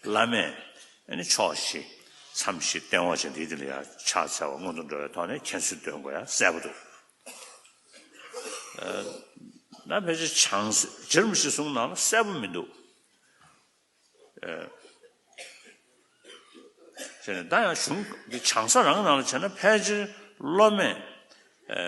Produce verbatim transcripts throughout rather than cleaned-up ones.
བླ་མས་ཨ་ནི་ཕྱོགས་བཞི་མཚམས་བཞི་སྟོན་པ་བྱས་འདི་དེ་ལ་ཡང་ཕྱག་འཚལ་བ་སྔོན་དུ་འགྲོ་བའི་ཐོག་ནས་མཁྱེན་ཚུལ་འདོན་དགོས་ཡ་གསལ་པོ་འདུག་ད་ཕལ་ཆེར་བྱང་ས་རྗེ་རིན་པོ་ཆེ་གསུང་ནང་ལ་གསལ་པོ་མི་འདུག་བྱས་ནས་ད་ཡང་གཞུང་འདི་བྱང་ས་རང་ནང་ལ་བྱས་ན་ཕལ་ཆེར་སློབ་མས་ཨ་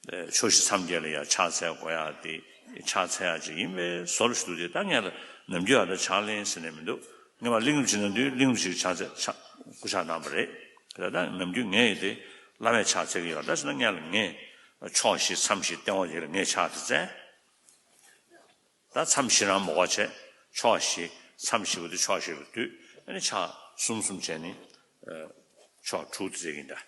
ཨ་ཕྱོགས་བཞི་མཚམས་བརྒྱད་ལ་ཡང་ཕྱག་འཚལ་དགོས་ཡ་དེ་ཕྱག་འཚལ་ཡ་ཅིག་ཡིན་པའི་བཟོ་འདྲ་ཞིག་འདུག་དེ་ད་ངས་ལ་ནམ་རྒྱུན་ཨ་ད་ཕྱག་ལེན་ཟེར་ནས་མི་འདུག་ངས་མ་གླིང་རིན་པོ་ཆེ་ན་དུས་གླིང་རིན་པོ་ཆེ་གི་ཕྱག་འཚལ་ཕྱག་སྐུ་ཕྱག་གནང་བ་རེད། དེ་ད་ནམ་རྒྱུན་ངས་ཡི་དེ་བླ་མས་ཕྱག་འཚལ་གྱི་ཡོད། ད་ཟེར་ན་ངས་ལ་ངས་ཕྱོགས་བཞི་མཚམས་བཞི་སྟོན་པ་དེ་ལ་ངས་ཕྱག་དེ་འཚལ། ད་མཚམས་བཞི་རང་མ་དགོས་བྱས་ཕྱོགས་བཞི་མཚམས་བཞི་པོ་དེ་ཕྱོགས་བཞི་ལ་བསྡུས་ཨ་ནི་ཕྱག་གསུམ་གསུམ་བྱས་ནི་ཨ་ཕྱོགས་དྲུག་དེ་ཡིན་ད།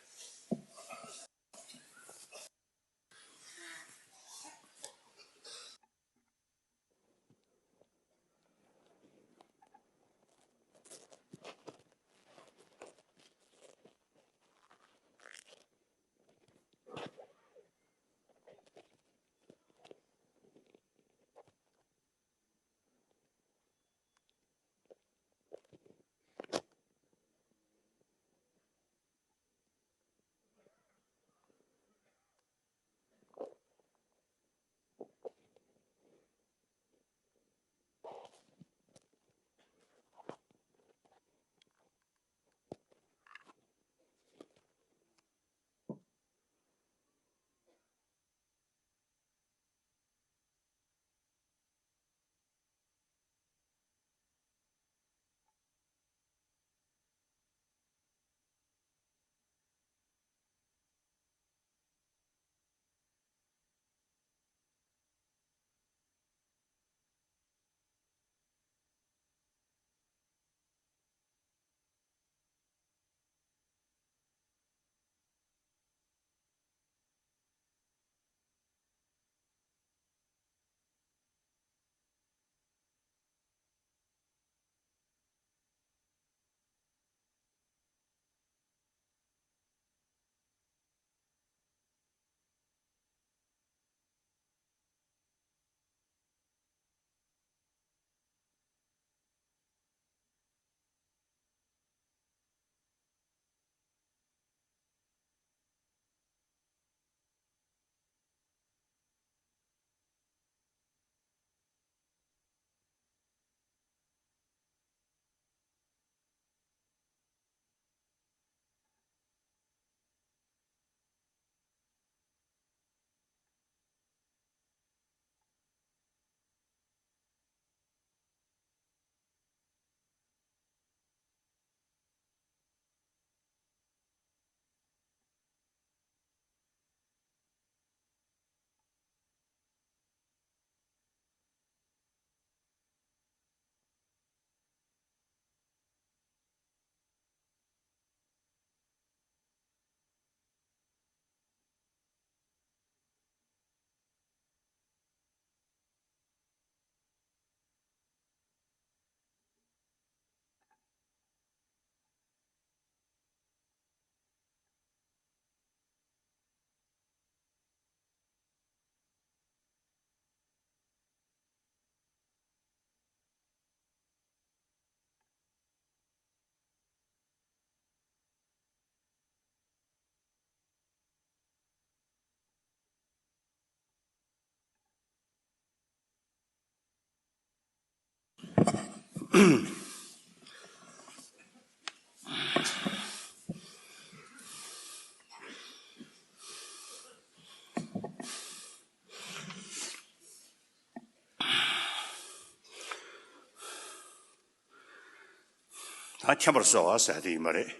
ད་མཁྱེན་པར་གསོལ་བ་ཟེར་དེ་ཡིན་པ་རེད།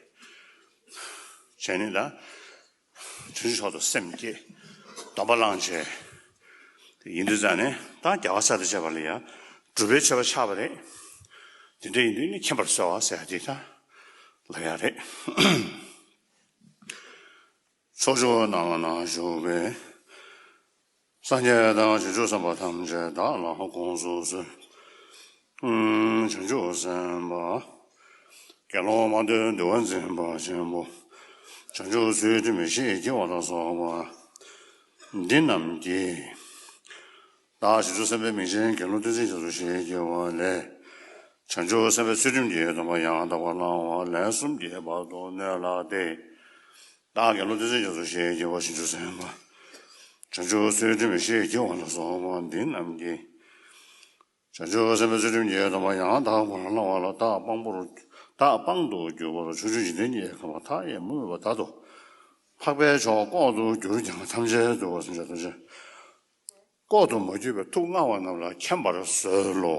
བྱས་ནས་ད་བྱང་ཆུབ་མཆོག་ཏུ་སེམས་བསྐྱེད་སྡོམ་པ་བླངས་བྱས་ཡིན་དུས་ཙང་ནས་ད་རྒྱལ་བ་སྲས་དང་བཅས་པ་ལ་ཡང་སྒྲུབ་པའི་མཆོད་པ་ཆགས་པ་རེད། དེ་འདྲ་ཡིན་དུས་ནི་མཁྱེན་པར་གསོལ་བ་ཟེར་དེ་ད་ལབ་ཡ་རེད། ཕྱོགས་བཅུ་རྣམས་ན་བཞུགས་པའི་སངས་རྒྱས་དང་བྱང་ཆུབ་སེམས་དཔའ་ཐམས་ཅད་བདག་ལ་དགོངས་སུ་གསོལ། བྱང་ཆུབ་སེམས་དཔའ་དགེ་སློང་མ་དོན་འདུལ་བ་འཛིན་པ་ཆེན་པོ། བྱང་ཆུབ་ཚུལ་ཁྲིམས་མི་ཤེས་སྐྱེ་བ་ལ་སོགས་པ་འདི་རྣམས་ཀྱིས། བདག་བྱང་ཆུབ་སེམས་དཔའི་མིང་ཅན་དགེ་སློང་བསྟན་འཛིན་རྒྱ་མཚོ་ཞེས་བགྱི་བ་ལས། བྱང་ཆུབ་སེམས་དཔའི་ཚུལ་ཁྲིམས་ཀྱིས་སྡོམ་པ་ཡང་དག་པར་བླང་བ་ལན་གསུམ་གྱི་བར་དུ་གནོད་ལ་སྟེ། བདག་གི་བློ་འདི་ཚུལ་བཞིན་དུ་ཞེས་བགྱི་བ་བྱང་ཆུབ་སེམས་དཔའ། བྱང་ཆུབ་ཚུལ་ཁྲིམས་ཞེས་བགྱི་བ་ལ་སོགས་པ་འདི་རྣམས་ཀྱིས། བྱང་ཆུབ་སེམས་དཔའི་ཚུལ་ཁྲིམས་ཀྱིས་སྡོམ་པ་ཡང་དག་པར་བླང་བ་ལ་བདག་དཔང་པོར། བདག་དཔང་དུ་གྱུར་པར་ཕྱོགས་བཅུའི་འཇིག་རྟེན་གྱི་ཁམས་མཐའ་ཡས་མུན་པ་དག་ཏུ། འཕགས་པའི་མཆོག་ལྐོག་ཏུ་གྱུར་ཀྱང་ཐམས་ཅད་འདུལ་བར་སེམས་ཅན་ཐམས་ཅད། ལྐོག་ཏུ་མ་གྱུར་པའི་ཐུགས་མངའ་བ་རྣམས་ལ་མཁྱེན་པར་གསོལ་ལོ།